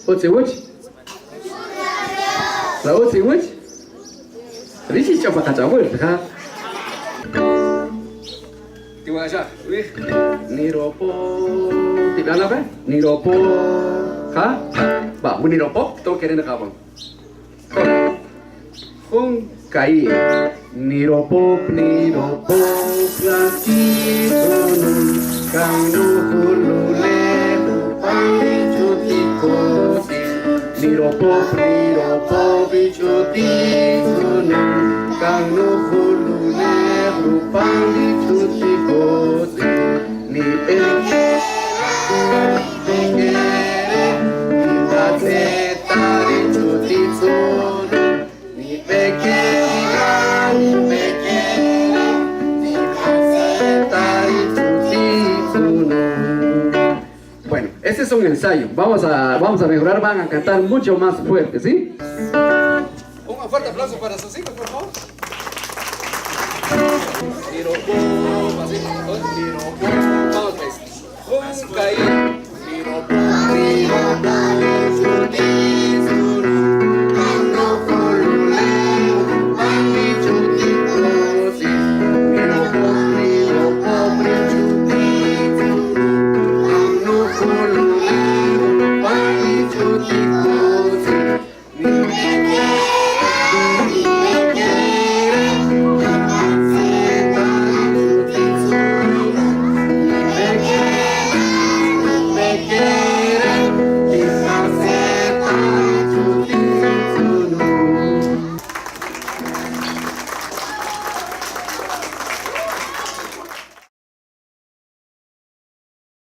Utz iwäch? La utz iwäch? Rix xixch'o pa qach'ab'äl, ja. Tiwak'axaj, rij. Niropo, tib'ana pe. Niropo, ja. Va, niropop, to kere niqab'än. Jun, ka'i'. Niropop, niropop, la titz'unun, kan nujululej rupan ri ch'utikotz'ij. Niropop, niropop, ri ch'utitz'unun, kan nujululej rupan ri ch'utikotz'ij. Nib'e Bueno, este es un ensayo. Vamos a, vamos a mejorar, van a cantar mucho más fuerte, ¿sí? Un fuerte aplauso para sus hijos, por favor.